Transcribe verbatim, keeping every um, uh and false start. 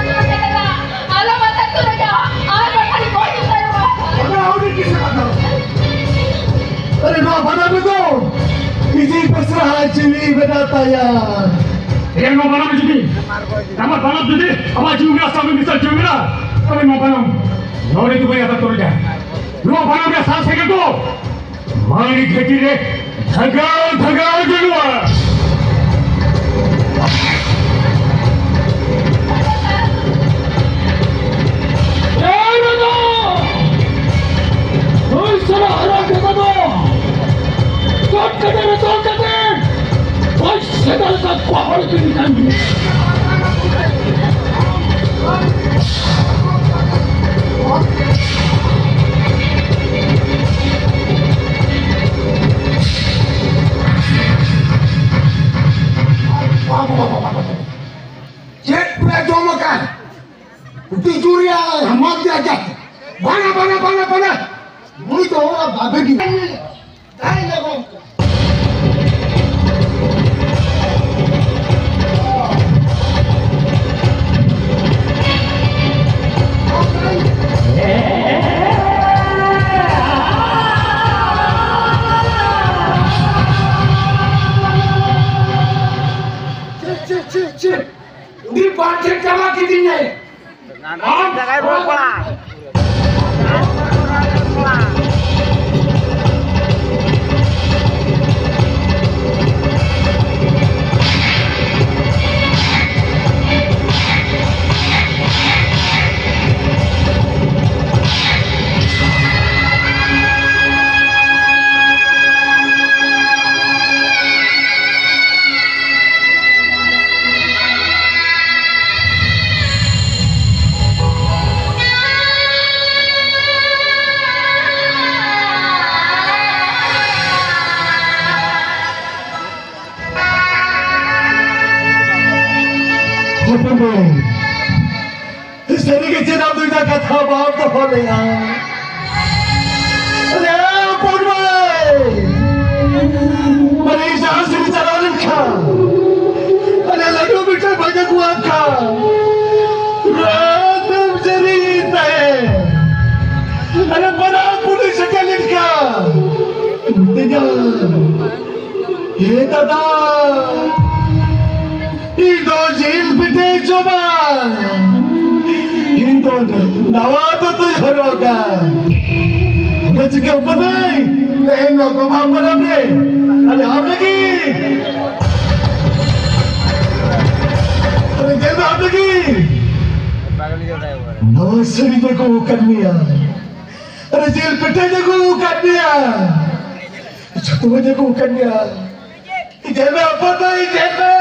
ᱟᱞᱚᱢ ᱟᱛᱟᱝ ᱠᱚ ᱨᱟᱡᱟ, ᱟᱨ ᱵᱟᱠᱷᱟᱱ ᱜᱚᱡ ᱩᱛᱟᱹᱨᱚᱜᱼᱟ᱾ ᱚᱱᱟ ᱦᱩᱰᱤᱧ ᱠᱤᱥᱟᱹ ᱠᱟᱛᱷᱟ᱾ ᱟᱨᱮ, ᱱᱚᱣᱟ ᱵᱟᱱᱟᱢ ᱨᱮᱫᱚ ᱤᱧᱤᱡ ᱵᱮᱥᱨᱟ ᱡᱤᱣᱤ ᱢᱮᱱᱟᱜ ᱛᱟᱭᱟ᱾ ᱮ, ᱱᱚᱣᱟ ᱵᱟᱱᱟᱢ ᱡᱩᱫᱤ, ᱟᱢᱟᱜ ᱵᱟᱱᱟᱢ ᱡᱩᱫᱤ ᱟᱢᱟᱜ ᱡᱤᱣᱤ ᱢᱮᱱᱟᱜ, ᱥᱟᱢᱤ ᱢᱤᱥᱟᱞ ᱡᱤᱣᱤ ᱢᱮᱱᱟᱜ, ᱛᱚᱵᱮ ᱱᱚᱣᱟ ᱵᱟᱱᱟᱢ ᱱᱚᱰᱮ ᱫᱚ ᱵᱟᱹᱧ ᱟᱛᱟᱝ ᱛᱚᱨᱚᱡ ᱫᱟ᱾ ᱱᱚᱣᱟ ᱵᱟᱱᱟᱢ ᱨᱮ ᱥᱟᱨ ᱥᱮᱸᱜᱮᱞ ᱫᱚ ᱢᱟᱹᱱᱤ ᱜᱷᱟᱹᱴᱤ ᱨᱮ ᱫᱷᱟᱜᱟᱣ ᱫᱷᱟᱜᱟᱣ ᱡᱩᱞᱩᱜᱼᱟ᱾ ᱮ ᱨᱟᱡᱟ! ᱱᱩᱭ ᱥᱟᱞᱟ ᱦᱟᱨᱟ ᱠᱟᱛᱷᱟ ᱫᱚ ᱠᱚᱴ ᱠᱟᱴᱟ ᱨᱮ ᱛᱚᱞ ᱠᱟᱛᱮ ᱵᱟᱹᱧ ᱥᱮᱫᱟ ᱞᱮᱠᱟ ᱜᱚᱦᱚᱲ ᱜᱤᱰᱤ ᱠᱟᱱ ᱜᱮᱭᱟ᱾ ᱵᱟᱝᱟ, ᱵᱟᱝᱟ, ᱵᱟᱝᱟ, ᱵᱟᱝᱟ᱾ ᱱᱩᱭ ᱫᱚ ᱚᱱᱟ ᱵᱟᱵᱮ ᱜᱮ᱾ ᱫᱟᱭ ᱞᱟᱜᱚᱱ ᱠᱚ᱾ ᱪᱮᱫ, ᱪᱮᱫ, ᱪᱮᱫ, ᱪᱮᱫ? ᱩᱱᱤ ᱵᱟᱨ ᱴᱷᱮᱱ ᱪᱟᱵᱟ ᱠᱤᱫᱤᱧᱟᱭ᱾ ᱟᱢ ᱡᱟᱭᱜᱟᱭ ᱨᱩᱣᱟᱹᱲ ᱠᱚᱲᱟ᱾ ᱦᱚᱯᱚᱱ ᱵᱟᱹᱭ, ᱥᱟᱹᱨᱤ ᱜᱮ ᱪᱮᱫ ᱟᱢ ᱫᱚ ᱤᱧᱟᱹᱜ ᱠᱟᱛᱷᱟ ᱵᱟᱢ ᱫᱚᱦᱚ ᱞᱮᱜᱼᱟ? ᱟᱞᱮ ᱦᱚᱯᱚᱱ ᱵᱟᱹᱭ, ᱢᱟᱱᱮ ᱡᱟᱦᱟᱸ ᱥᱮᱫ ᱪᱟᱞᱟᱣ ᱞᱮᱱᱠᱷᱟᱱ, ᱟᱞᱮ ᱞᱟᱹᱰᱩ ᱢᱤᱴᱷᱟᱹ ᱵᱟᱹᱧ ᱟᱹᱜᱩᱣᱟᱜ ᱠᱷᱟᱱ, ᱨᱟᱱ ᱮᱢ ᱡᱟᱹᱨᱤ ᱛᱟᱦᱮᱸ᱾ ᱟᱞᱮ ᱢᱟᱨᱟᱝ ᱯᱩᱞᱤᱥ ᱥᱮᱴᱮᱨ ᱞᱮᱱᱠᱷᱟᱱ, ᱢᱤᱛᱟᱹᱧᱟ, ᱮ ᱫᱟᱫᱟ, ᱤᱧ ᱫᱚ ᱡᱤᱞ ᱯᱤᱴᱷᱟᱹ ᱡᱚᱢᱟ᱾ ᱤᱧ ᱫᱚ ᱱᱟᱣᱟ ᱫᱚᱛᱚᱧ ᱦᱚᱨᱚᱜᱟ᱾ ᱟᱫᱚ ᱪᱤᱠᱟᱹ ᱠᱟᱹᱱᱟᱹᱧ? ᱛᱮᱦᱮᱧ ᱫᱚ ᱜᱚᱢᱦᱟ ᱯᱚᱨᱚᱵᱽ ᱨᱮ ᱟᱞᱮ ᱟᱢ ᱞᱟᱹᱜᱤᱫ, ᱟᱞᱮ ᱧᱮᱞ ᱢᱮ ᱟᱢ ᱞᱟᱹᱜᱤᱫ ᱱᱟᱣᱟ ᱥᱟᱹᱲᱤ ᱞᱮ ᱟᱹᱜᱩ ᱟᱠᱟᱫ ᱢᱮᱭᱟ᱾ ᱟᱨ ᱡᱤᱞ ᱯᱤᱴᱷᱟᱹ ᱟᱹᱜᱩ ᱟᱠᱟᱫ ᱢᱮᱭᱟ᱾ ᱡᱚᱛᱚ ᱟᱹᱜᱩ ᱟᱠᱟᱫ ᱢᱮᱭᱟ᱾ ᱤᱧ ᱴᱷᱮᱱ ᱢᱮ, ᱟᱯᱟᱛ ᱫᱚ ᱤᱧ ᱴᱷᱮᱱ ᱢᱮ᱾